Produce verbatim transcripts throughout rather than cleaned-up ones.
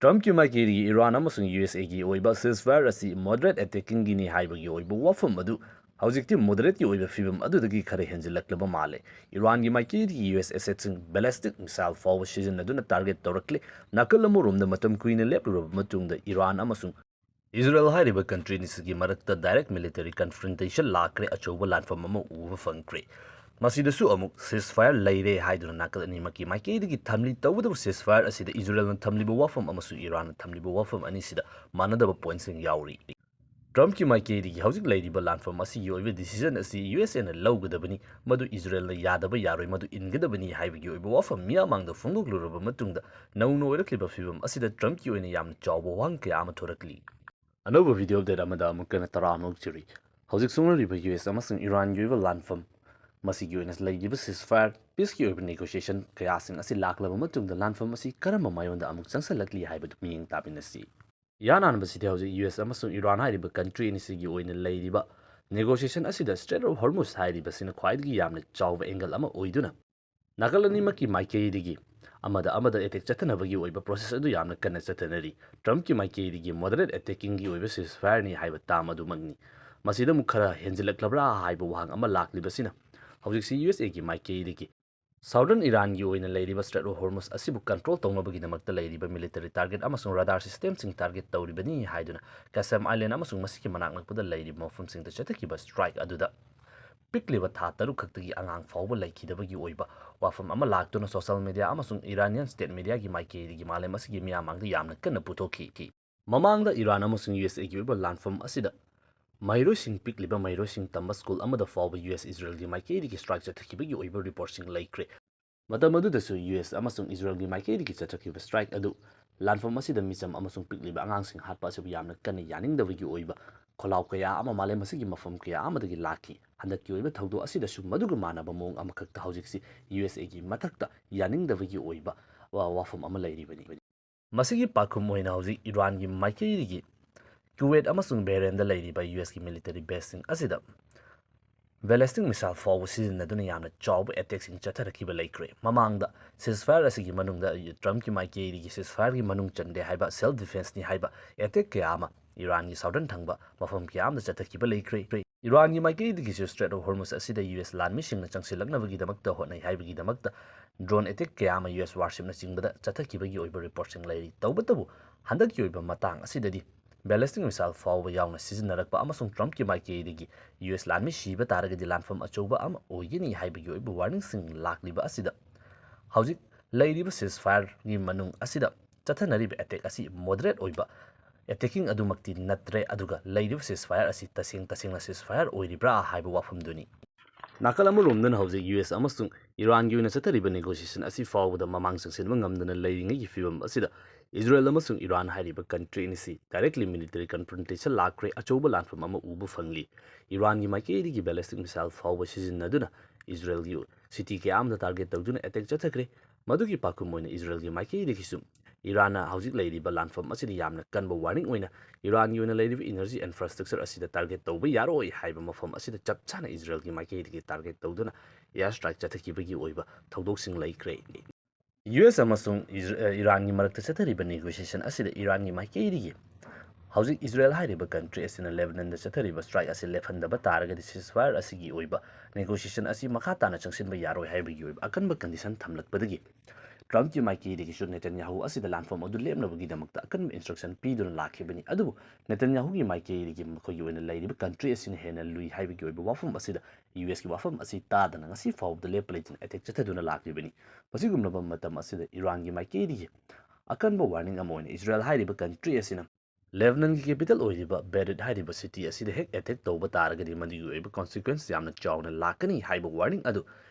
ꯇ꯭ꯔꯝꯞꯀꯤ ꯃꯥꯏꯀꯩꯗꯒꯤ ꯏꯔꯥꯟ ꯑꯃꯁꯨꯡ U S ꯑꯦꯒꯤ ꯑꯣꯏꯕ ceasefire ꯑꯁꯤ moderate attackingꯒꯤꯅꯤ ꯍꯥꯏꯕꯒꯤ ꯑꯣꯏꯕ ꯋꯥꯐꯝ ꯑꯗꯨ ꯍꯧꯖꯤꯛꯇꯤ moderateꯀꯤ ꯑꯣꯏꯕ ꯐꯤꯕꯝ ꯑꯗꯨꯗꯒꯤ ꯈꯔ ꯍꯦꯟꯖꯤꯜꯂꯛꯂꯕ ꯃꯥꯜꯂꯦ꯫ ꯏꯔꯥꯟꯒꯤ ꯃꯥꯏꯀꯩꯗꯒꯤ ꯌꯨ ꯑꯦꯁ assetꯁꯤꯡ ballistic missile ꯐꯥꯎꯕ ꯁꯤꯖꯤꯟꯅꯗꯨꯅ target ꯇꯧꯔꯛꯂꯦ꯫ ꯅꯥꯀꯜ ꯑꯃꯔꯣꯝꯗ ꯃꯇꯝ ꯀꯨꯏꯅ ꯂꯦꯞꯂꯨꯔꯕ ꯃꯇꯨꯡꯗ ꯏꯔꯥꯟ ꯑꯃꯁꯨꯡ ꯏꯖꯔꯦꯜ ꯍꯥꯏꯔꯤꯕ country ꯑꯅꯤꯁꯤꯒꯤ ꯃꯔꯛꯇ direct military confrontation ꯂꯥꯛꯈ꯭ꯔꯦ, ꯑꯆꯧꯕ ꯂꯥꯟꯐꯝ ꯑꯃ ꯎꯕ ꯐꯪꯈ꯭ꯔꯦ꯫ ꯃꯁꯤꯗꯁꯨ ꯑꯃꯨꯛ ceasefire ꯂꯩꯔꯦ ꯍꯥꯏꯗꯨꯅ ꯅꯥꯀꯜ ꯑꯅꯤꯃꯛꯀꯤ ꯃꯥꯏꯀꯩꯗꯒꯤ ꯊꯝꯂꯤ꯫ ꯇꯧꯕꯇꯕꯨ ceasefire ꯑꯁꯤꯗ ꯏꯖꯔꯦꯜꯅ ꯊꯝꯂꯤꯕ ꯋꯥꯐꯝ ꯑꯃꯁꯨꯡ ꯏꯔꯥꯟꯅ ꯊꯝꯂꯤꯕ ꯋꯥꯐꯝ ꯑꯅꯤꯁꯤꯗ ꯃꯥꯟꯅꯗꯕ pointꯁꯤꯡ ꯌꯥꯎꯔꯤ꯫ ꯇ꯭ꯔꯝꯞꯀꯤ ꯃꯥꯏꯀꯩꯗꯒꯤ ꯍꯧꯖꯤꯛ ꯂꯩꯔꯤꯕ ꯂꯥꯟꯐꯝ ꯑꯁꯤꯒꯤ ꯑꯣꯏꯕ decision ꯑꯁꯤ ꯌꯨ ꯑꯦꯁ ꯑꯦꯅ ꯂꯧꯒꯗꯕꯅꯤ, ꯃꯗꯨ ꯏꯖꯔꯦꯜꯅ ꯌꯥꯗꯕ ꯌꯥꯔꯣꯏ, ꯃꯗꯨ ꯏꯟꯒꯗꯕꯅꯤ ꯍꯥꯏꯕꯒꯤ ꯑꯣꯏꯕ ꯋꯥꯐꯝ ꯃꯤꯌꯥꯝ ꯃꯥꯡꯗ ꯐꯣꯡꯗꯣꯛꯂꯨꯔꯕ ꯃꯇꯨꯡꯗ ꯅꯧꯅ ꯑꯣꯏꯔꯛꯂꯤꯕ ꯐꯤꯕꯝ ꯑꯁꯤꯗ ꯇ꯭ꯔꯝꯞꯀꯤ ꯑꯣꯏꯅ ꯌꯥꯝꯅ ꯆꯥꯎꯕ ꯋꯥꯍꯪ ꯀꯌꯥ ꯑꯃ ꯊꯣꯔꯛꯂꯤ꯫ ꯑꯅꯧꯕ video update ꯑꯃꯗ ꯑꯃꯨꯛ ꯍꯟꯅ ꯇꯔꯥꯝꯅ ꯑꯣꯛꯆꯔꯤ꯫ ꯍꯧꯖꯤꯛ ꯁꯣꯛꯅꯔꯤꯕ ꯌꯨ ꯑꯦꯁ ꯑꯃꯁꯨꯡ ꯏꯔꯥꯟꯒꯤ ꯑꯣꯏꯕ ꯂꯥꯟꯐꯝ, ꯃꯁꯤꯒꯤ ꯑꯣꯏꯅ ꯂꯩꯔꯤꯕ ceasefire, peaceꯀꯤ ꯑꯣꯏꯕ negotiation ꯀꯌꯥꯁꯤꯡ ꯑꯁꯤ ꯂꯥꯛꯂꯕ ꯃꯇꯨꯡꯗ ꯂꯥꯟꯐꯝ ꯑꯁꯤ ꯀꯔꯝꯕ ꯃꯥꯏꯑꯣꯟꯗ ꯑꯃꯨꯛ ꯆꯪꯁꯤꯜꯂꯛꯂꯤ ꯍꯥꯏꯕꯗꯨ ꯃꯤꯠꯌꯦꯡ ꯇꯥꯃꯤꯟꯅꯁꯤ꯫ ꯏꯍꯥꯟ ꯍꯥꯟꯕꯁꯤꯗ ꯍꯧꯖꯤꯛ ꯌꯨ ꯑꯦꯁ ꯑꯃꯁꯨꯡ ꯏꯔꯥꯟ ꯍꯥꯏꯔꯤꯕ country ꯑꯅꯤꯁꯤꯒꯤ ꯑꯣꯏꯅ ꯂꯩꯔꯤꯕ negotiation ꯑꯁꯤꯗ Strait of Hormuz ꯍꯥꯏꯔꯤꯕꯁꯤꯅ ꯈ꯭ꯋꯥꯏꯗꯒꯤ ꯌꯥꯝꯅ ꯆꯥꯎꯕ angle ꯑꯃ ꯑꯣꯏꯗꯨꯅ ꯅꯥꯀꯜ ꯑꯅꯤꯃꯛꯀꯤ ꯃꯥꯏꯀꯩꯗꯒꯤ ꯑꯃꯗ ꯑꯃꯗ attack ꯆꯠꯊꯅꯕꯒꯤ ꯑꯣꯏꯕ process ꯑꯗꯨ ꯌꯥꯝꯅ ꯀꯟꯅ ꯆꯠꯊꯅꯔꯤ꯫ ꯇ꯭ꯔꯝꯞꯀꯤ ꯃꯥꯏꯀꯩꯗꯒꯤ moderate attackingꯒꯤ ꯑꯣꯏꯕ ceasefireꯅꯤ ꯍꯥꯏꯕ term ꯑꯗꯨꯃꯛꯅꯤ꯫ ꯃꯁꯤꯗ ꯑꯃꯨꯛ ꯈꯔ ꯍꯦꯟꯖꯤꯜꯂꯛꯂꯕ꯭ꯔꯥ ꯍꯥꯏꯕ ꯋꯥꯍꯪ ꯑꯃ ꯂꯥꯛꯂꯤꯕꯁꯤꯅ ꯍꯧꯖꯤꯛꯁꯤ ꯌꯨ ꯑꯦꯁ ꯑꯦꯒꯤ ꯃꯥꯏꯀꯩꯗꯒꯤ Southern ꯏꯔꯥꯟꯒꯤ ꯑꯣꯏꯅ ꯂꯩꯔꯤꯕ Strait of Hormuz ꯑꯁꯤꯕꯨ control ꯇꯧꯅꯕꯒꯤꯗꯃꯛꯇ ꯂꯩꯔꯤꯕ military target ꯑꯃꯁꯨꯡ radar systemꯁꯤꯡ target ꯇꯧꯔꯤꯕꯅꯤ ꯍꯥꯏꯗꯨꯅ Qasem Island ꯑꯃꯁꯨꯡ ꯃꯁꯤꯒꯤ ꯃꯅꯥꯛ ꯅꯛꯄꯗ ꯂꯩꯔꯤꯕ ꯃꯐꯝꯁꯤꯡꯗ ꯆꯠꯊꯈꯤꯕ strike ꯑꯗꯨꯗ ꯄꯤꯛꯂꯤꯕ ꯊꯥ ꯇꯔꯨꯛ ꯈꯛꯇꯒꯤ ꯑꯉꯥꯡ ꯐꯥꯎꯕ ꯂꯩꯈꯤꯗꯕꯒꯤ ꯑꯣꯏꯕ ꯋꯥꯐꯝ ꯑꯃ ꯂꯥꯛꯇꯨꯅ social media ꯑꯃꯁꯨꯡ Iranian state mediaꯒꯤ ꯃꯥꯏꯀꯩꯗꯒꯤ ꯃꯥꯂꯦꯝ ꯑꯁꯤꯒꯤ ꯃꯤꯌꯥꯝ ꯃꯥꯡꯗ ꯌꯥꯝꯅ ꯀꯟꯅ ꯄꯨꯊꯣꯛꯈꯤ꯫ ꯃꯃꯥꯡꯗ ꯏꯔꯥꯟ ꯑꯃꯁꯨꯡ ꯌꯨ ꯑꯦꯁ ꯑꯦꯒꯤ ꯑꯣꯏꯕ ꯂꯥꯟꯐꯝ ꯑꯁꯤꯗ ꯃꯍꯩꯔꯣꯏꯁꯤꯡ ꯄꯤꯛꯂꯤꯕ ꯃꯍꯩꯔꯣꯏꯁꯤꯡ ꯇꯝꯕ ꯁ꯭ꯀꯨꯜ ꯑꯃꯗ ꯐꯥꯎꯕ ꯌꯨ ꯑꯦꯁ ꯏꯖꯔꯦꯜꯒꯤ ꯃꯥꯏꯀꯩꯗꯒꯤ strike ꯆꯠꯊꯈꯤꯕꯒꯤ ꯑꯣꯏꯕ reportꯁꯤꯡ ꯂꯩꯈ꯭ꯔꯦ꯫ ꯃꯇꯝ ꯑꯗꯨꯗꯁꯨ ꯌꯨ ꯑꯦꯁ ꯑꯃꯁꯨꯡ ꯏꯖꯔꯦꯜꯒꯤ ꯃꯥꯏꯀꯩꯗꯒꯤ ꯆꯠꯊꯈꯤꯕ strike ꯑꯗꯨ ꯂꯥꯟꯐꯝ ꯑꯁꯤꯗ ꯃꯤꯆꯝ ꯑꯃꯁꯨꯡ ꯄꯤꯛꯂꯤꯕ ꯑꯉꯥꯡꯁꯤꯡ ꯍꯥꯠꯄ ꯑꯁꯤꯕꯨ ꯌꯥꯝꯅ ꯀꯟꯅ ꯌꯥꯅꯤꯡꯗꯕꯒꯤ ꯑꯣꯏꯕ ꯈꯣꯜꯂꯥꯎ ꯀꯌꯥ ꯑꯃ ꯃꯥꯂꯦꯝ ꯑꯁꯤꯒꯤ ꯃꯐꯝ ꯀꯌꯥ ꯑꯃꯗꯒꯤ ꯂꯥꯛꯈꯤ꯫ ꯍꯟꯗꯛꯀꯤ ꯑꯣꯏꯕ ꯊꯧꯗꯣꯛ ꯑꯁꯤꯗꯁꯨ ꯃꯗꯨꯒ ꯃꯥꯟꯅꯕ ꯃꯑꯣꯡ ꯑꯃꯈꯛꯇ ꯍꯧꯖꯤꯛꯁꯤ ꯌꯨ ꯑꯦꯁ ꯑꯦꯒꯤ ꯃꯊꯛꯇ ꯌꯥꯅꯤꯡꯗꯕꯒꯤ ꯑꯣꯏꯕ ꯋꯥ-, ꯋꯥꯐꯝ ꯑꯃ ꯂꯩꯔꯤꯕꯅꯤ꯫ ꯃꯁꯤꯒꯤ ꯄꯥꯎꯈꯨꯝ ꯑꯣꯏꯅ ꯍꯧꯖꯤꯛ ꯏꯔꯥꯟꯒꯤ ꯃꯥꯏꯀꯩꯗꯒꯤ ꯀꯨꯋꯦꯠ ꯑꯃꯁꯨꯡ ꯕꯦꯍꯔꯦꯟꯗ ꯂꯩꯔꯤꯕ ꯌꯨ ꯑꯦꯁꯀꯤ military baseꯁꯤꯡ ꯑꯁꯤꯗ ballistic missile ꯐꯥꯎꯕ ꯁꯤꯖꯤꯟꯅꯗꯨꯅ ꯌꯥꯝꯅ ꯆꯥꯎꯕ attackꯁꯤꯡ ꯆꯠꯊꯔꯛꯈꯤꯕ ꯂꯩꯈ꯭ꯔꯦ꯫ ꯃꯃꯥꯡꯗ ceasefire ꯑꯁꯤꯒꯤ ꯃꯅꯨꯡꯗ Trumpꯀꯤ ꯃꯥꯏꯀꯩꯗꯒꯤ ceasefireꯒꯤ ꯃꯅꯨꯡ ꯆꯟꯗꯦ ꯍꯥꯏꯕ, self defenceꯅꯤ ꯍꯥꯏꯕ attack ꯀꯌꯥ ꯑꯃ ꯏꯔꯥꯟꯒꯤ southern ꯊꯪꯕ ꯃꯐꯝ ꯀꯌꯥ ꯑꯃꯗ ꯆꯠꯊꯈꯤꯕ ꯂꯩꯈ꯭ꯔꯦ꯫ ꯏꯔꯥꯟꯒꯤ ꯃꯥꯏꯀꯩꯗꯒꯤꯁꯨ Strait of Hormuz ꯑꯁꯤꯗ US ꯂꯥꯟꯃꯤꯁꯤꯡꯅ ꯆꯪꯁꯤꯜꯂꯛꯅꯕꯒꯤꯗꯃꯛꯇ ꯍꯣꯠꯅꯩ ꯍꯥꯏꯕꯒꯤꯗꯃꯛꯇ drone attack ꯀꯌꯥ ꯑꯃ US warshipꯅ ꯆꯤꯡꯕꯗ ꯆꯠꯊꯈꯤꯕꯒꯤ ꯑꯣꯏꯕ reportꯁꯤꯡ ꯂꯩꯔꯤ꯫ ꯇꯧꯕꯇꯕꯨ ꯍꯟꯗꯛꯀꯤ ꯑꯣꯏꯕ ꯃꯇꯥꯡ ꯑꯁꯤꯗꯗꯤ ballistic missile ꯐꯥꯎꯕ ꯌꯥꯎꯅ ꯁꯤꯖꯤꯟꯅꯔꯛꯄ ꯑꯃꯁꯨꯡ Trumpꯀꯤ ꯃꯥꯏꯀꯩꯗꯒꯤ US ꯂꯥꯟꯃꯤ ꯁꯤꯕ ꯇꯥꯔꯒꯗꯤ ꯂꯥꯟꯐꯝ ꯑꯆꯧꯕ ꯑꯃ ꯑꯣꯏꯒꯅꯤ ꯍꯥꯏꯕꯒꯤ ꯑꯣꯏꯕ warningꯁꯤꯡ ꯂꯥꯛꯂꯤꯕ ꯑꯁꯤꯗ ꯍꯧꯖꯤꯛ ꯂꯩꯔꯤꯕ ceasefireꯒꯤ ꯃꯅꯨꯡ ꯑꯁꯤꯗ ꯆꯠꯊꯅꯔꯤꯕ attack ꯑꯁꯤ moderate ꯑꯣꯏꯕ attacking ꯑꯗꯨꯃꯛꯇꯤ ꯅꯠꯇ꯭ꯔꯦ, ꯑꯗꯨꯒ ꯂꯩꯔꯤꯕ ceasefire ꯑꯁꯤ ꯇꯁꯦꯡ ꯇꯁꯦꯡꯅ ceasefire ꯑꯣꯏꯔꯤꯕ꯭ꯔꯥ ꯍꯥꯏꯕ ꯋꯥꯐꯝꯗꯨꯅꯤ꯫ ꯅꯥꯀꯜ ꯑꯃꯔꯣꯝꯗꯅ ꯍꯧꯖꯤꯛ US ꯑꯃꯁꯨꯡ ꯏꯔꯥꯟꯒꯤ ꯑꯣꯏꯅ ꯆꯠꯊꯔꯤꯕ negotiation ꯑꯁꯤ ꯐꯥꯎꯕꯗ ꯃꯃꯥꯡ ꯆꯪꯁꯤꯟꯕ ꯉꯝꯗꯅ ꯂꯩꯔꯤꯉꯩꯒꯤ ꯐꯤꯕꯝ ꯑꯁꯤꯗ ꯏꯖꯔꯦꯜ ꯑꯃꯁꯨꯡ ꯏꯔꯥꯟ ꯍꯥꯏꯔꯤꯕ country ꯑꯅꯤꯁꯤ directly military confrontation ꯂꯥꯛꯈ꯭ꯔꯦ, ꯑꯆꯧꯕ ꯂꯥꯟꯐꯝ ꯑꯃ ꯎꯕ ꯐꯪꯂꯤ꯫ ꯏꯔꯥꯟꯒꯤ ꯃꯥꯏꯀꯩꯗꯒꯤ ballistic missile ꯐꯥꯎꯕ ꯁꯤꯖꯤꯟꯅꯗꯨꯅ ꯏꯖꯔꯦꯜꯒꯤ city ꯀꯌꯥ ꯑꯃꯗ target ꯇꯧꯗꯨꯅ attack ꯆꯠꯊꯈ꯭ꯔꯦ꯫ ꯃꯗꯨꯒꯤ ꯄꯥꯎꯈꯨꯝ ꯑꯣꯏꯅ ꯏꯖꯔꯦꯜꯒꯤ ꯃꯥꯏꯀꯩꯗꯒꯤꯁꯨ ꯏꯔꯥꯟꯅ ꯍꯧꯖꯤꯛ ꯂꯩꯔꯤꯕ ꯂꯥꯟꯐꯝ ꯑꯁꯤꯗ ꯌꯥꯝꯅ ꯀꯟꯕ warning ꯑꯣꯏꯅ ꯏꯔꯥꯟꯒꯤ ꯑꯣꯏꯅ ꯂꯩꯔꯤꯕ energy infrastructure ꯑꯁꯤꯗ target ꯇꯧꯕ ꯌꯥꯔꯣꯏ ꯍꯥꯏꯕ ꯃꯐꯝ ꯑꯁꯤꯗ ꯆꯞ ꯆꯥꯅ ꯏꯖꯔꯦꯜꯒꯤ ꯃꯥꯏꯀꯩꯗꯒꯤ target ꯇꯧꯗꯨꯅ air strike ꯆꯠꯊꯈꯤꯕꯒꯤ ꯑꯣꯏꯕ ꯊꯧꯗꯣꯛꯁꯤꯡ ꯂꯩꯈ꯭ꯔꯦ꯫ US ꯑꯃꯁꯨꯡ ꯏꯖ-, ꯑ, ꯏꯔꯥꯟꯒꯤ ꯃꯔꯛꯇ ꯆꯠꯊꯔꯤꯕ negotiation ꯑꯁꯤꯗ ꯏꯔꯥꯟꯒꯤ ꯃꯥꯏꯀꯩꯗꯒꯤ ꯍꯧꯖꯤꯛ ꯏꯖꯔꯦꯜ ꯍꯥꯏꯔꯤꯕ country ꯑꯁꯤꯅ ꯂꯦꯕꯅꯟꯗ ꯆꯠꯊꯔꯤꯕ strike ꯑꯁꯤ ꯂꯦꯞꯍꯟꯗꯕ ꯇꯥꯔꯒꯗꯤ ceasefire ꯑꯁꯤꯒꯤ ꯑꯣꯏꯕ negotiation ꯑꯁꯤ ꯃꯈꯥ ꯇꯥꯅ ꯆꯪꯁꯤꯟꯕ ꯌꯥꯔꯣꯏ ꯍꯥꯏꯕꯒꯤ ꯑꯣꯏꯕ ꯑꯀꯟꯕ condition ꯊꯝꯂꯛꯄꯗꯒꯤ Trumpꯀꯤ ꯃꯥꯏꯀꯩꯗꯒꯤꯁꯨ ꯅꯦꯇꯟꯌꯥꯍꯨ ꯑꯁꯤꯗ ꯂꯥꯟꯐꯝ ꯑꯗꯨ ꯂꯦꯞꯅꯕꯒꯤꯗꯃꯛꯇ ꯑꯀꯟꯕ instruction ꯄꯤꯗꯨꯅ ꯂꯥꯛꯈꯤꯕꯅꯤ꯫ ꯑꯗꯨꯕꯨ ꯅꯦꯇꯟꯌꯥꯍꯨꯒꯤ ꯃꯥꯏꯀꯩꯗꯒꯤ ꯃꯈꯣꯏꯒꯤ ꯑꯣꯏꯅ ꯂꯩꯔꯤꯕ country ꯑꯁꯤꯅ ꯍꯦꯟꯅ ꯂꯨꯏ ꯍꯥꯏꯕꯒꯤ ꯑꯣꯏꯕ ꯋꯥꯐꯝ ꯑꯁꯤꯗ USꯀꯤ ꯋꯥꯐꯝ ꯑꯁꯤ ꯇꯥꯗꯅ ꯉꯁꯤ ꯐꯥꯎꯕꯗ ꯂꯦꯞꯄ ꯂꯩꯇꯅ attack ꯆꯠꯊꯗꯨꯅ ꯂꯥꯛꯂꯤꯕꯅꯤ꯫ ꯃꯁꯤꯒꯨꯝꯂꯕ ꯃꯇꯝ ꯑꯁꯤꯗ ꯏꯔꯥꯟꯒꯤ ꯃꯥꯏꯀꯩꯗꯒꯤ ꯑꯀꯟꯕ warning ꯑꯃ ꯑꯣꯏꯅ ꯏꯖꯔꯦꯜ ꯍꯥꯏꯔꯤꯕ country ꯑꯁꯤꯅ ꯂꯦꯕꯅꯟꯒꯤ capital ꯑꯣꯏꯔꯤꯕ ꯕꯦꯔꯨꯠ ꯍꯥꯏꯔꯤꯕ city ꯑꯁꯤꯗ ꯍꯦꯛ attack ꯇꯧꯕ ꯇꯥꯔꯒꯗꯤ ꯃꯗꯨꯒꯤ ꯑꯣꯏꯕ consequence ꯌꯥꯝꯅ ꯆꯥꯎꯅ ꯂꯥꯛꯀꯅꯤ ꯍꯥꯏꯕ warning ꯑꯗꯨ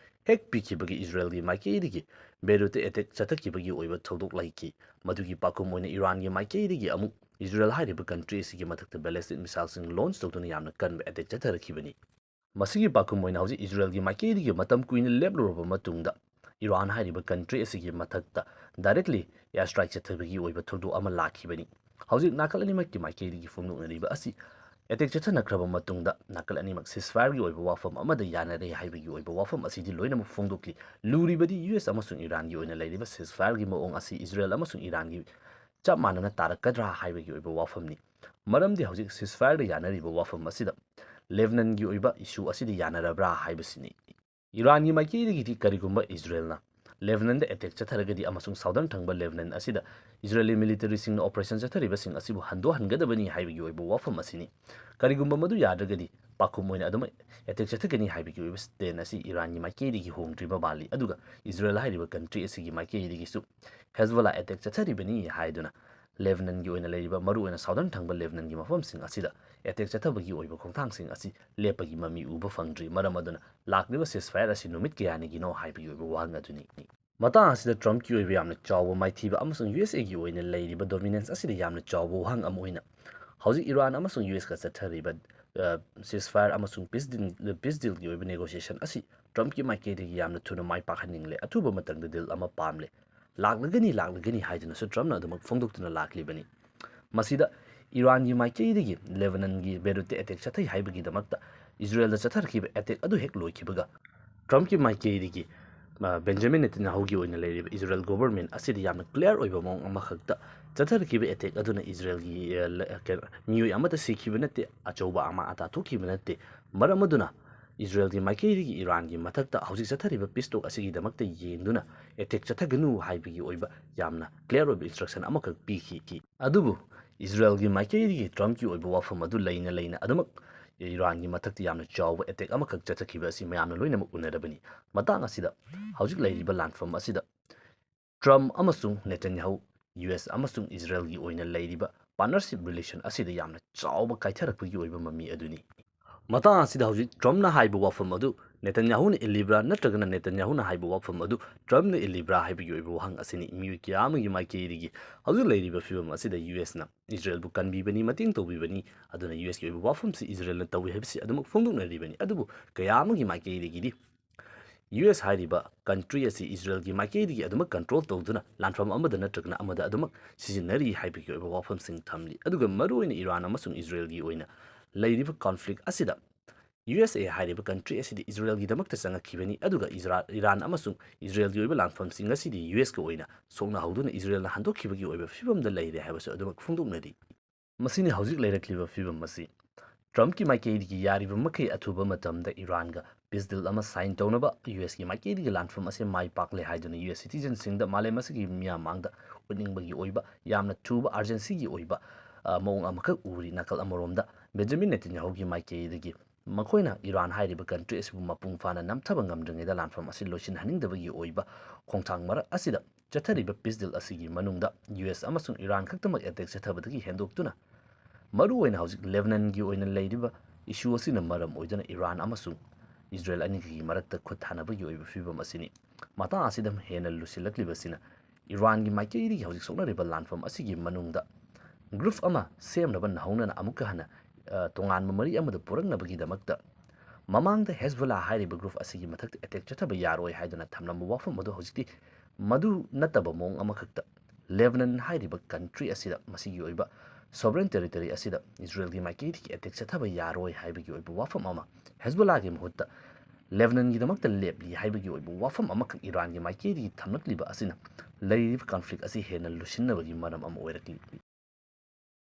ꯍꯦꯛ ꯄꯤꯈꯤꯕꯒꯤ ꯏꯖꯔꯦꯜꯒꯤ ꯃꯥꯏꯀꯩꯗꯒꯤ ꯕꯦꯔꯨꯠꯇ attack ꯆꯠꯊꯈꯤꯕꯒꯤ ꯑꯣꯏꯕ ꯊꯧꯗꯣꯛ ꯂꯩꯈꯤ꯫ ꯃꯗꯨꯒꯤ ꯄꯥꯎꯈꯨꯝ ꯑꯣꯏꯅ ꯏꯔꯥꯟꯒꯤ ꯃꯥꯏꯀꯩꯗꯒꯤ ꯑꯃꯨꯛ ꯏꯖꯔꯦꯜ ꯍꯥꯏꯔꯤꯕ country ꯑꯁꯤꯒꯤ ꯃꯊꯛꯇ ballistic missileꯁꯤꯡ launch ꯇꯧꯗꯨꯅ ꯌꯥꯝꯅ ꯀꯟꯕ attack ꯆꯠꯊꯔꯛꯈꯤꯕꯅꯤ꯫ ꯃꯁꯤꯒꯤ ꯄꯥꯎꯈꯨꯝ ꯑꯣꯏꯅ ꯍꯧꯖꯤꯛ ꯏꯖꯔꯦꯜꯒꯤ ꯃꯥꯏꯀꯩꯗꯒꯤ ꯃꯇꯝ ꯀꯨꯏꯅ ꯂꯦꯞꯂꯨꯔꯕ ꯃꯇꯨꯡꯗ ꯏꯔꯥꯟ ꯍꯥꯏꯔꯤꯕ country ꯑꯁꯤꯒꯤ ꯃꯊꯛꯇ directly air strike ꯆꯠꯊꯕꯒꯤ ꯑꯣꯏꯕ ꯊꯧꯗꯣꯛ ꯑꯃ ꯂꯥꯛꯈꯤꯕꯅꯤ꯫ ꯍꯧꯖꯤꯛ ꯅꯥꯀꯜ ꯑꯅꯤꯃꯛꯀꯤ ꯃꯥꯏꯀꯩꯗꯒꯤ ꯐꯣꯡꯗꯣꯛꯅꯔꯤꯕ ꯑꯁꯤ ꯑꯦꯇꯦꯛ ꯆꯠꯊꯅꯈ꯭ꯔꯕ ꯃꯇꯨꯡꯗ ꯅꯥꯀꯜ ꯑꯅꯤꯃꯛ ceasefire-ꯒꯤ ꯑꯣꯏꯕ ꯋꯥꯐꯝ ꯑꯃꯗ ꯌꯥꯅꯔꯦ ꯍꯥꯏꯕꯒꯤ ꯑꯣꯏꯕ ꯋꯥꯐꯝ ꯑꯁꯤꯗꯤ ꯂꯣꯏꯅꯃꯛ ꯐꯣꯡꯗꯣꯛꯂꯤ꯫ ꯂꯨꯔꯤꯕꯗꯤ ꯌꯨ ꯑꯦꯁ ꯑꯃꯁꯨꯡ ꯏꯔꯥꯟꯒꯤ ꯑꯣꯏꯅ ꯂꯩꯔꯤꯕ ceasefire-ꯒꯤ ꯃꯑꯣꯡ ꯑꯁꯤ ꯏꯖꯔꯦꯜ ꯑꯃꯁꯨꯡ ꯏꯔꯥꯟꯒꯤ ꯆꯞ ꯃꯥꯟꯅꯅ ꯇꯥꯔꯛꯀꯗ꯭ꯔꯥ ꯍꯥꯏꯕꯒꯤ ꯑꯣꯏꯕ ꯋꯥꯐꯝꯅꯤ꯫ ꯃꯔꯝꯗꯤ ꯍꯧꯖꯤꯛ ceasefire-ꯗ ꯌꯥꯅꯔꯤꯕ ꯋꯥꯐꯝ ꯑꯁꯤꯗ ꯂꯦꯕꯅꯟꯒꯤ ꯑꯣꯏꯕ issue ꯑꯁꯤꯗ ꯌꯥꯅꯔꯕ꯭ꯔꯥ ꯍꯥꯏꯕꯁꯤꯅꯤ꯫ ꯏꯔꯥꯟꯒꯤ ꯃꯥꯏꯀꯩꯗꯒꯤꯗꯤ ꯀꯔꯤꯒꯨꯝꯕ ꯏꯖꯔꯦꯜꯅ ꯂꯦꯕꯅꯟꯗ ꯑꯦꯇꯦꯛ ꯆꯠꯊꯔꯒꯗꯤ ꯑꯃꯁꯨꯡ southern ꯊꯪꯕ ꯂꯦꯕꯅꯟ ꯑꯁꯤꯗ ꯏꯖꯔꯦꯂꯤ military-ꯁꯤꯡꯅ operation ꯆꯠꯊꯔꯤꯕꯁꯤꯡ ꯑꯁꯤꯕꯨ ꯍꯟꯗꯣꯛꯍꯟꯒꯗꯕꯅꯤ ꯍꯥꯏꯕꯒꯤ ꯑꯣꯏꯕ ꯋꯥꯐꯝ ꯑꯁꯤꯅꯤ꯫ ꯀꯔꯤꯒꯨꯝꯕ ꯃꯗꯨ ꯌꯥꯗ꯭ꯔꯒꯗꯤ ꯄꯥꯎꯈꯨꯝ ꯑꯣꯏꯅ ꯑꯗꯨꯃꯛ ꯑꯦꯇꯦꯛ ꯆꯠꯊꯒꯅꯤ ꯍꯥꯏꯕꯒꯤ ꯑꯣꯏꯕ stand ꯑꯁꯤ ꯏꯔꯥꯟꯒꯤ ꯃꯥꯏꯀꯩꯗꯒꯤ ꯍꯣꯡꯗ꯭ꯔꯤꯕ ꯃꯥꯜꯂꯤ꯫ ꯑꯗꯨꯒ ꯏꯖꯔꯦꯜ ꯍꯥꯏꯔꯤꯕ country ꯑꯁꯤꯒꯤ ꯃꯥꯏꯀꯩꯗꯒꯤꯁꯨ ꯍꯦꯖꯕꯣꯂꯥ ꯑꯦꯇꯦꯛ ꯆꯠꯊꯔꯤꯕꯅꯤ ꯍꯥꯏꯗꯨꯅ ꯂꯦꯕꯅꯟꯒꯤ ꯑꯣꯏꯅ ꯂꯩꯔꯤꯕ ꯃꯔꯨꯑꯣꯏꯅ southern ꯊꯪꯕ ꯂꯦꯕꯅꯟꯒꯤ ꯃꯐꯝꯁꯤꯡ ꯑꯁꯤꯗ ꯑꯦꯇꯦꯛ ꯆꯠꯊꯕꯒꯤ ꯑꯣꯏꯕ ꯈꯣꯡꯊꯥꯡꯁꯤꯡ ꯑꯁꯤ ꯂꯦꯞꯄꯒꯤ ꯃꯃꯤ ꯎꯕ ꯐꯪꯗ꯭ꯔꯤ꯫ ꯃꯔꯝ ꯑꯗꯨꯅ ꯂꯥꯛꯂꯤꯕ ceasefire ꯑꯁꯤ ꯅꯨꯃꯤꯠ ꯀꯌꯥꯅꯤꯒꯤꯅꯣ ꯍꯥꯏꯕꯒꯤ ꯑꯣꯏꯕ ꯋꯥꯍꯪ ꯑꯗꯨꯅꯤ꯫ ꯃꯇꯥꯡ ꯑꯁꯤꯗ ꯇ꯭ꯔꯝꯞꯀꯤ ꯑꯣꯏꯕ ꯌꯥꯝꯅ ꯆꯥꯎꯕ ꯃꯥꯏꯊꯤꯕ ꯑꯃꯁꯨꯡ ꯌꯨ ꯑꯦꯁ ꯑꯦꯒꯤ ꯑꯣꯏꯅ ꯂꯩꯔꯤꯕ dominance ꯑꯁꯤꯗ ꯌꯥꯝꯅ ꯆꯥꯎꯕ ꯋꯥꯍꯪ ꯑꯃ ꯑꯣꯏꯅ ꯍꯧꯖꯤꯛ ꯏꯔꯥꯟ ꯑꯃꯁꯨꯡ ꯌꯨ ꯑꯦꯁꯀ ꯆꯠꯊꯔꯤꯕ ceasefire ꯑꯃꯁꯨꯡ peace deal peace deal-ꯒꯤ ꯑꯣꯏꯕ negotiation ꯑꯁꯤ ꯇ꯭ꯔꯝꯞꯀꯤ ꯃꯥꯏꯀꯩꯗꯒꯤ ꯌꯥꯝꯅ ꯊꯨꯅ ꯃꯥꯏ ꯄꯥꯛꯍꯟꯅꯤꯡꯂꯦ꯫ ꯑꯊꯨꯕ ꯃꯇꯝꯗ deal ꯑꯃ ꯄꯥꯝꯂꯦ꯫ ꯂꯥꯛꯂꯒꯅꯤ ꯂꯥꯛꯂꯒꯅꯤ ꯍꯥꯏꯗꯨꯅꯁꯨ ꯇ꯭ꯔꯝꯞꯅ ꯑꯗꯨꯃꯛ ꯐꯣꯡꯗꯣꯛꯇꯨꯅ ꯂꯥꯛꯂꯤꯕꯅꯤ꯫ ꯃꯁꯤꯗ ꯏꯔꯥꯟꯒꯤ ꯃꯥꯏꯀꯩꯗꯒꯤ ꯂꯦꯕꯅꯟꯒꯤ ꯕꯦꯔꯨꯠꯇ ꯑꯦꯇꯦꯛ ꯆꯠꯊꯩ ꯍꯥꯏꯕꯒꯤꯗꯃꯛꯇ ꯏꯖꯔꯦꯜꯗ ꯆꯠꯊꯔꯛꯈꯤꯕ ꯑꯦꯇꯦꯛ ꯑꯗꯨ ꯍꯦꯛ ꯂꯣꯏꯈꯤꯕꯒ ꯇ꯭ꯔꯝꯞꯀꯤ ꯃꯥꯏꯀꯩꯗꯒꯤ ꯕꯦꯟꯖꯥꯃꯤꯟ ꯅꯦꯇꯟꯌꯥꯍꯨꯒꯤ ꯑꯣꯏꯅ ꯂꯩꯔꯤꯕ ꯏꯖꯔꯦꯜ government ꯑꯁꯤꯗ ꯌꯥꯝꯅ clear ꯑꯣꯏꯕ ꯃꯑꯣꯡ ꯑꯃꯈꯛꯇ ꯆꯠꯊꯔꯛꯈꯤꯕ ꯑꯦꯇꯦꯛ ꯑꯗꯨꯅ ꯏꯖꯔꯦꯜꯒꯤ ꯀꯩꯅꯣ ꯃꯤꯑꯣꯏ ꯑꯃꯠꯇ ꯁꯤꯈꯤꯕ ꯅꯠꯇꯦ, ꯑꯆꯧꯕ ꯑꯃꯥꯡ ꯑꯇꯥ ꯊꯣꯛꯈꯤꯕ ꯅꯠꯇꯦ꯫ ꯃꯔꯝ ꯑꯗꯨꯅ ꯏꯖꯔꯦꯜꯒꯤ ꯃꯥꯏꯀꯩꯗꯒꯤ ꯏꯔꯥꯟꯒꯤ ꯃꯊꯛꯇ ꯍꯧꯖꯤꯛ ꯆꯠꯊꯔꯤꯕ peace talk ꯑꯁꯤꯒꯤꯗꯃꯛꯇ ꯌꯦꯡꯗꯨꯅ ꯑꯦꯇꯦꯛ ꯆꯠꯊꯒꯅꯨ ꯍꯥꯏꯕꯒꯤ ꯑꯣꯏꯕ ꯌꯥꯝꯅ clear ꯑꯣꯏꯕ instruction ꯑꯃꯈꯛ ꯄꯤꯈꯤ꯫ ꯑꯗꯨꯕꯨ ꯏꯖꯔꯦꯜꯒꯤ ꯃꯥꯏꯀꯩꯗꯒꯤ ꯇ꯭ꯔꯝꯞꯀꯤ ꯑꯣꯏꯕ ꯋꯥꯐꯝ ꯑꯗꯨ ꯂꯩꯅ ꯂꯩꯅ ꯑꯗꯨꯃꯛ ꯏꯔꯥꯟꯒꯤ ꯃꯊꯛꯇ ꯌꯥꯝꯅ ꯆꯥꯎꯕ ꯑꯦꯇꯦꯛ ꯑꯃꯈꯛ ꯆꯠꯊꯈꯤꯕ ꯑꯁꯤ ꯃꯌꯥꯝꯅ ꯂꯣꯏꯅꯃꯛ ꯎꯅꯔꯕꯅꯤ꯫ ꯃꯇꯥꯡ ꯑꯁꯤꯗ ꯍꯧꯖꯤꯛ ꯂꯩꯔꯤꯕ ꯂꯥꯟꯐꯝ ꯑꯁꯤꯗ ꯇ꯭ꯔꯝꯞ ꯑꯃꯁꯨꯡ ꯅꯦꯇꯟꯌꯥꯍꯨ, ꯌꯨ ꯑꯦꯁ ꯑꯃꯁꯨꯡ ꯏꯖꯔꯦꯜꯒꯤ ꯑꯣꯏꯅ ꯂꯩꯔꯤꯕ partnership relation ꯑꯁꯤꯗ ꯌꯥꯝꯅ ꯆꯥꯎꯕ ꯀꯥꯏꯊꯔꯛꯄꯒꯤ ꯑꯣꯏꯕ ꯃꯃꯤ ꯑꯗꯨꯅꯤ꯫ ꯃꯇꯥꯡ ꯑꯁꯤꯗ ꯍꯧꯖꯤꯛ ꯇ꯭ꯔꯝꯞꯅ ꯍꯥꯏꯕ ꯋꯥꯐꯝ ꯑꯗꯨ ꯅꯦꯇꯟꯌꯥꯍꯨꯅ ꯏꯜꯂꯤꯕ꯭ꯔꯥ ꯅꯠꯇ꯭ꯔꯒꯅ ꯅꯦꯇꯟꯌꯥꯍꯨꯅ ꯍꯥꯏꯕ ꯋꯥꯐꯝ ꯑꯗꯨ ꯇ꯭ꯔꯝꯞꯅ ꯏꯜꯂꯤꯕ꯭ꯔꯥ ꯍꯥꯏꯕꯒꯤ ꯑꯣꯏꯕ ꯋꯥꯍꯪ ꯑꯁꯤꯅꯤ꯫ ꯃꯤꯑꯣꯏ ꯀꯌꯥ ꯑꯃꯒꯤ ꯃꯥꯏꯀꯩꯗꯒꯤ ꯍꯧꯖꯤꯛ ꯂꯩꯔꯤꯕ ꯐꯤꯕꯝ ꯑꯁꯤꯗ ꯌꯨ ꯑꯦꯁꯅ ꯏꯖꯔꯦꯜꯕꯨ ꯀꯟꯕꯤꯕꯅꯤ, ꯃꯇꯦꯡ ꯇꯧꯕꯤꯕꯅꯤ, ꯑꯗꯨꯅ ꯌꯨ ꯑꯦꯁꯀꯤ ꯑꯣꯏꯕ ꯋꯥꯐꯝꯁꯤ ꯏꯖꯔꯦꯜꯅ ꯇꯧꯏ ꯍꯥꯏꯕꯁꯤ ꯑꯗꯨꯃꯛ ꯐꯣꯡꯗꯣꯛꯅꯔꯤꯕꯅꯤ꯫ ꯑꯗꯨꯕꯨ ꯀꯌꯥ ꯑꯃꯒꯤ ꯃꯥꯏꯀꯩꯗꯒꯤꯗꯤ ꯌꯨ ꯑꯦꯁ ꯍꯥꯏꯔꯤꯕ country ꯑꯁꯤ ꯏꯖꯔꯦꯜꯒꯤ ꯃꯥꯏꯀꯩꯗꯒꯤ ꯑꯗꯨꯃꯛ control ꯇꯧꯗꯨꯅ ꯂꯥꯟꯐꯝ ꯑꯃꯗ ꯅꯠꯇ꯭ꯔꯒꯅ ꯑꯃꯗ ꯑꯗꯨꯃꯛ ꯁꯤꯖꯤꯟꯅꯔꯤ ꯍꯥꯏꯕꯒꯤ ꯑꯣꯏꯕ ꯋꯥꯐꯝꯁꯤꯡ ꯊꯝꯂꯤ꯫ ꯑꯗꯨꯒ ꯃꯔꯨꯑꯣꯏꯅ ꯏꯔꯥꯟ ꯑꯃꯁꯨꯡ ꯏꯖꯔꯦꯜꯒꯤ ꯑꯣꯏꯅ ꯂꯩꯔꯤꯕ ꯀꯣꯟꯐ꯭ꯂꯤꯛ ꯑꯁꯤꯗ ꯌꯨ ꯑꯦꯁ ꯑꯦ ꯍꯥꯏꯔꯤꯕ ꯀꯟꯇ꯭ꯔꯤ ꯑꯁꯤꯗꯤ ꯏꯖꯔꯦꯜꯒꯤꯗꯃꯛꯇ ꯆꯪꯉꯛꯈꯤꯕꯅꯤ, ꯑꯗꯨꯒ ꯏꯖꯔꯥ-, ꯏꯔꯥꯟ ꯑꯃꯁꯨꯡ ꯏꯖꯔꯦꯜꯒꯤ ꯑꯣꯏꯕ ꯂꯥꯟꯐꯝꯁꯤꯡ ꯑꯁꯤꯗꯤ ꯌꯨ ꯑꯦꯁꯀ ꯑꯣꯏꯅ ꯁꯣꯛꯅꯍꯧꯗꯨꯅ ꯏꯖꯔꯦꯜꯅ ꯍꯟꯗꯣꯛꯈꯤꯕꯒꯤ ꯑꯣꯏꯕ ꯐꯤꯕꯝꯗ ꯂꯩꯔꯦ ꯍꯥꯏꯕꯁꯨ ꯑꯗꯨꯃꯛ ꯐꯣꯡꯗꯣꯛꯅꯔꯤ꯫ ꯃꯁꯤꯅꯤ ꯍꯧꯖꯤꯛ ꯂꯩꯔꯛꯂꯤꯕ ꯐꯤꯕꯝ ꯑꯁꯤ꯫ ꯇ꯭ꯔꯝꯞꯀꯤ ꯃꯥꯏꯀꯩꯗꯒꯤ ꯌꯥꯔꯤꯕ ꯃꯈꯩ ꯑꯊꯨꯕ ꯃꯇꯝꯗ ꯏꯔꯥꯟꯒ ꯄꯤꯁ ꯗꯤꯜ ꯑꯃ ꯁꯥꯏꯟ ꯇꯧꯅꯕ ꯌꯨ ꯑꯦꯁꯀꯤ ꯃꯥꯏꯀꯩꯗꯒꯤ ꯂꯥꯟꯐꯝ ꯑꯁꯤ ꯃꯥꯏ ꯄꯥꯛꯂꯦ ꯍꯥꯏꯗꯨꯅ ꯌꯨ ꯑꯦꯁ ꯁꯤꯇꯤꯖꯟꯁꯤꯡꯗ ꯃꯥꯂꯦꯝ ꯑꯁꯤꯒꯤ ꯃꯤꯌꯥꯝ ꯃꯥꯡꯗ ꯎꯠꯅꯤꯡꯕꯒꯤ ꯑꯣꯏꯕ ꯌꯥꯝꯅ ꯊꯨꯕ ꯑꯔꯖꯦꯟꯁꯤꯒꯤ ꯑꯣꯏꯕ, ꯑ, ꯃꯑꯣꯡ ꯑꯃꯈꯛ ꯎꯔꯤ꯫ ꯅꯥꯀꯜ ꯑꯃꯔꯣꯝꯗ ꯕꯦꯟꯖꯥꯃꯤꯟ ꯅꯦꯇꯟꯌꯥꯍꯨꯒꯤ ꯃꯥꯏꯀꯩꯗꯒꯤ ꯃꯈꯣꯏꯅ ꯏꯔꯥꯟ ꯍꯥꯏꯔꯤꯕ ꯀꯟꯇ꯭ꯔꯤ ꯑꯁꯤꯕꯨ ꯃꯄꯨꯡ ꯐꯥꯅ ꯅꯝꯊꯕ ꯉꯝꯗ꯭ꯔꯤꯉꯩꯗ ꯂꯥꯟꯐꯝ ꯑꯁꯤ ꯂꯣꯏꯁꯤꯟꯍꯟꯅꯤꯡꯗꯕꯒꯤ ꯑꯣꯏꯕ ꯈꯣꯡꯊꯥꯡ ꯃꯔꯛ ꯑꯁꯤꯗ ꯆꯠꯊꯔꯤꯕ ꯄꯤꯁ ꯗꯤꯜ ꯑꯁꯤꯒꯤ ꯃꯅꯨꯡꯗ ꯌꯨ ꯑꯦꯁ ꯑꯃꯁꯨꯡ ꯏꯔꯥꯟ ꯈꯛꯇꯃꯛ ꯑꯦꯇꯦꯛ ꯆꯠꯊꯕꯗꯒꯤ ꯍꯦꯟꯗꯣꯛꯇꯨꯅ ꯃꯔꯨꯑꯣꯏꯅ ꯍꯧꯖꯤꯛ ꯂꯦꯕꯅꯟꯒꯤ ꯑꯣꯏꯅ ꯂꯩꯔꯤꯕ ꯏꯁꯨ ꯑꯁꯤꯅ ꯃꯔꯝ ꯑꯣꯏꯗꯨꯅ ꯏꯔꯥꯟ ꯑꯃꯁꯨꯡ ꯏꯖꯔꯦꯜ ꯑꯅꯤꯒꯤ ꯃꯔꯛꯇ ꯈꯨꯠ ꯊꯥꯅꯕꯒꯤ ꯑꯣꯏꯕ ꯐꯤꯕꯝ ꯑꯁꯤꯅꯤ꯫ ꯃꯇꯥꯡ ꯑꯁꯤꯗ ꯍꯦꯟꯅ ꯂꯨꯁꯤꯜꯂꯛꯂꯤꯕꯁꯤꯅ ꯏꯔꯥꯟꯒꯤ ꯃꯥꯏꯀꯩꯗꯒꯤ ꯍꯧꯖꯤꯛ ꯁꯣꯛꯅꯔꯤꯕ ꯂꯥꯟꯐꯝ ꯑꯁꯤꯒꯤ ꯃꯅꯨꯡꯗ ꯒ꯭ꯔꯨꯞ ꯑꯃ ꯁꯦꯝꯅꯕ ꯅꯧꯍꯧꯅꯅ ꯑꯃꯨꯛꯀ ꯍꯟꯅ, ꯑ, ꯇꯣꯉꯥꯟꯕ ꯃꯔꯤ ꯑꯃꯗ ꯄꯨꯔꯛꯅꯕꯒꯤꯗꯃꯛꯇ ꯃꯃꯥꯡꯗ ꯍꯦꯖꯕꯣꯂꯥ ꯍꯥꯏꯔꯤꯕ ꯒ꯭ꯔꯨꯞ ꯑꯁꯤꯒꯤ ꯃꯊꯛꯇ ꯑꯦꯇꯦꯛ ꯆꯠꯊꯕ ꯌꯥꯔꯣꯏ ꯍꯥꯏꯗꯨꯅ ꯊꯝꯂꯝꯕ ꯋꯥꯐꯝ ꯑꯗꯨ ꯍꯧꯖꯤꯛꯇꯤ ꯃꯗꯨ ꯅꯠꯇꯕ ꯃꯑꯣꯡ ꯑꯃꯈꯛꯇ ꯂꯦꯕꯅꯟ ꯍꯥꯏꯔꯤꯕ ꯀꯟꯇ꯭ꯔꯤ ꯑꯁꯤꯗ ꯃꯁꯤꯒꯤ ꯑꯣꯏꯕ ꯁꯣꯚꯔꯦꯟ ꯇꯦꯔꯤꯇꯣꯔꯤ ꯑꯁꯤꯗ ꯏꯖꯔꯦꯜꯒꯤ ꯃꯥꯏꯀꯩꯗꯒꯤ ꯑꯦꯇꯦꯛ ꯆꯠꯊꯕ ꯌꯥꯔꯣꯏ ꯍꯥꯏꯕꯒꯤ ꯑꯣꯏꯕ ꯋꯥꯐꯝ ꯑꯃ, ꯍꯦꯖꯕꯣꯂꯥꯒꯤ ꯃꯍꯨꯠꯇ ꯂꯦꯕꯅꯟꯒꯤꯗꯃꯛꯇ ꯂꯦꯞꯂꯤ ꯍꯥꯏꯕꯒꯤ ꯑꯣꯏꯕ ꯋꯥꯐꯝ ꯑꯃꯈꯛ ꯏꯔꯥꯟꯒꯤ ꯃꯥꯏꯀꯩꯗꯒꯤ ꯊꯝꯂꯛꯂꯤꯕ ꯑꯁꯤꯅ ꯂꯩꯔꯤꯕ ꯀꯟꯐ꯭ꯂꯤꯛ ꯑꯁꯤ ꯍꯦꯟꯅ ꯂꯨꯁꯤꯟꯅꯕꯒꯤ ꯃꯔꯝ ꯑꯃ ꯑꯣꯏꯔꯛꯂꯤ꯫